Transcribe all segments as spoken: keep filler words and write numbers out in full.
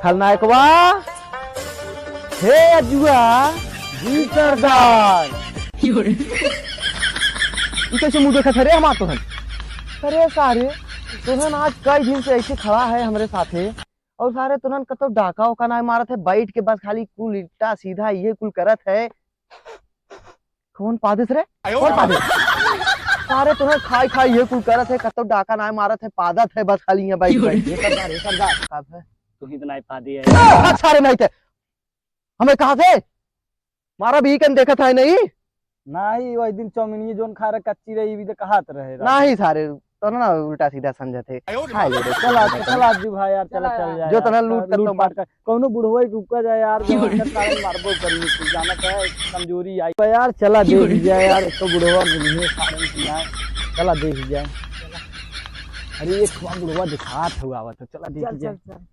खलनायकवा, हे अजुआ, जी सरदार। ई कैसे मुँह देखत है रे हमार तोहन? अरे सारे, तोहन आज कई दिन से ऐसे खड़ा है हमरे साथे, और सारे तोहन कतौ डाका ओका नाय मारत है, बैठ के बस खाली कुल उल्टा सीधा ये कुल करत है। कौन पादत रे? आयो। कौन पादत? सारे तोहन खाई खाई ये कुल करत है, कतौ डाका नाय मारत है, पादत है बस खाली यहाँ बैठ बैठ। हे सरदार, हे सरदार। का है? तू ही तो नाय पादी है। आ, सारे नहीं थे। हमें कहा थे? मारा भी कन देखत है नहीं? नहीं, वही दिन चौमिनिये जोन खा रहे, कच्ची रही, भी तो कहत रहे। नहीं सारे, तो ना उल्टा सीधा समझत है। आयो रे खा ले रे, चला, चला। चला जी भाई यार, चला, चला चल यार। जाए जो यार, तना लूट कर लूट तो पाट मार। कर, कौनो बुढ़वा ही रुका जाए यार, जो क्यों रे? अंदर तारे मारबो करी, तू जानत है, कमजोरी आई। तो यार, चला दे क्यों रे? दी जाए यार, एक तो बुढ़वा मिली है, सारे की यार। चला दे दी जाए। अरे, एक ठो बुढ़वा दिखात हुआ आवत है, चला दे चल, दी जाए। चल, चल।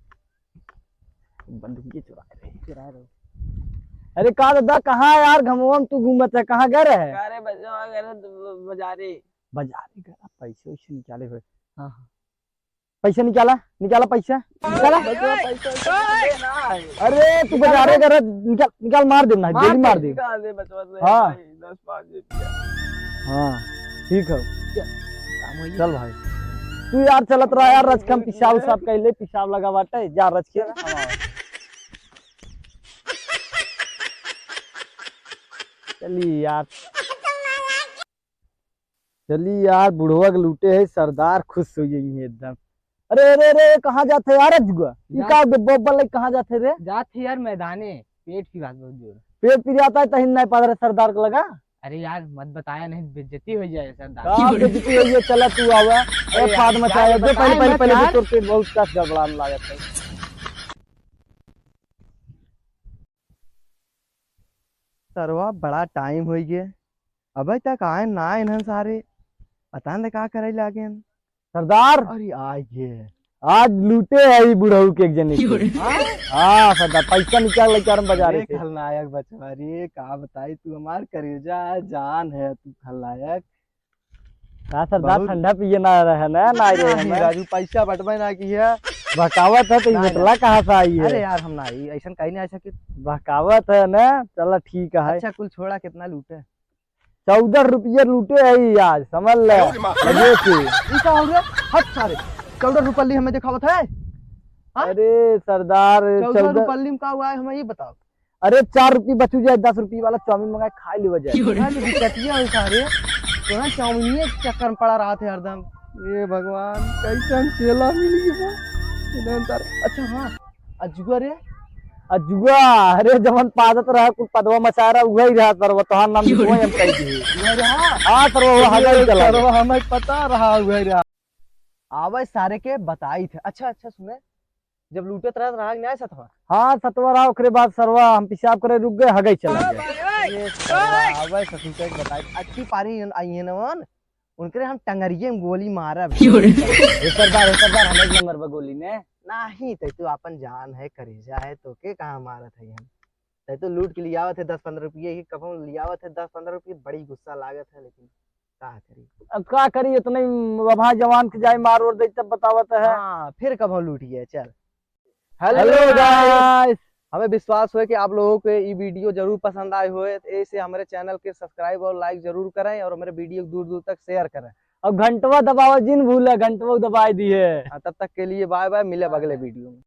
बंदूकिये चुरा रहे। चुरा रहे। अरे का दादा, कहाँ यार घमवा में तू घूमत है, कहाँ गए रहे? अरे बजवा गए रहे ब-, बाजारे। बाजारे गए, पैसे वैसे निकाले हुए। हाँ, हाँ। पैसा निकाला, निकाला पैसा, निकाला। बजवा पैसा वैसा दे ना। अरे तू निकाल बाजारे बे। गए रहे, निकाल, निकाल, मार दे ना, मार गोली दे। मार दे। निकाल दे बजवा से हाँ। भाई, दस पाँच दे दिया। हाँ, ठीक है। चल। काम होई। चल भाई। तू यार चलत रहा यार, रच के हम पेशाब उसाब कैले, पेशाब लगा बाटे, जा रच के। चल। चली यार। चली यार, बुढ़वा के लूटे है, सरदार खुश हो जाई है एकदम। अरे, अरे, अरे, कहाँ जात है यार अजुआ? ई जा- का डब्बा उब्बा लेके कहाँ जात है रे? जात है यार मैदाने, पेट पिरात बहुत जोर। पेट पिरात है, तहिन नहीं पादत रहे सरदार के लगा। अरे यार, मत बताया, नहीं बेइज्जती हो जाए सरदार। का बेइज्जती हो जाए? चला तू आवा। अरे ए, यार, फाद मचाया, यार, दे पहले, बताए पहले, मत पहले दे, यार। तोर पेट बहुत कस गड़बड़ान लागत है। सरवा, बड़ा टाइम होइ गए, अबे तक आए ना इन्हन सारे, पता न का करे लागे। सरदार, अरे आए गे। आज लूटे है ई बुढ़ऊ के एक जने के। क्यों रे? हाँ? हाँ सरदार, पैसा निकाल लेके आ रहे बाजारे अरे से। खलनायक बचवा रे, का बताई, तू हमार करेजा है, जान है तू खलनायक। का सरदार बहुत ठंडा पिए ना रहे ना, ना रहे नहीं ना। राजू, पैसा बटबे ना की है। बहकावत है तो ई ना, बोतला ना। कहाँ से आई है? अरे यार, हम ना आई, ऐसन कहीं नहीं आ सके। बहकावत है ना, चला ठीक है। अच्छा, कुल छोड़ा, कितना लूटे? चौदह रुपये लूटे है ई आज, समझ ले। अरे माँ। लगे के। ई का हो रे? हट सारे, चौदह रुपये ली हमें दिखावत है? हाँ? अरे सरदार, चौदह चौदह रुपये ली में का हुआ है, हमें ये बताओ। अरे चार रुपये बचू जाए, दस रुपये वाला चाउमीन मंगाए, खा लेवा जाए। क्यों रे? हाँ, तो बिचटिया हो सारे, तो ना चाउमीनिये के चक्कर में पड़ा रहा थे हरदम। ये भगवान, कैसन चेला मिल गया। इधर अंदर। अच्छा हाँ, अजुआ रे? अजुआ, अरे जवन पादत रहा, कुल पदवा मचा रहा, उहइ रहा सरवा, तोहार नाम क्यों रे? लिखवाई हम कह दिए। उहइ रहा? हाँ सरवा, वो हगाई चला गया। सरवा, हमें पता रहा, उहइ रहा। आवे सारे के बताई थे। अच्छा, अच्छा, सुने, जब लूटत रहत रहा कि नाय सतवा? हाँ, सतवा रहा, ओकरे बाद सरवा हम पेशाब करे रुक गए, हगई चला गए। ये सरवा, आवे ससुर के बताई, अच्छी पारी आई है नवन, उनकरे हम टंगरिये में गोली मारब। क्यों रे? हे सरदार, हे सरदार, हम एक नंबर बा गोली में। नाही, तै तो आपन जान है, करेजा है, तो के कहाँ मारत है हम? तै तो लूट के लियावत है दस पन्द्रह रुपये, ही कभों लियावत है दस पन्द्रह रुपये, बड़ी गुस्सा लागत है, लेकिन का करी? अब का करी, इतने अभाई जवान के जाए मार ओर दे तब बतावत है। हाँ, फिर कभों लूटिए, चल। Hello Hello guys। Guys। हमें विश्वास हुए कि आप लोगों को ये video जरूर पसंद आए हुए, तो ऐसे हमारे channel के subscribe और like जरूर करें और हमारे video को दूर दूर तक share करें। और घंटवा दबावा जिन भूला, घंटवा दबाई दिए। हाँ, तब तक के लिए bye bye, मिले अब अगले video में।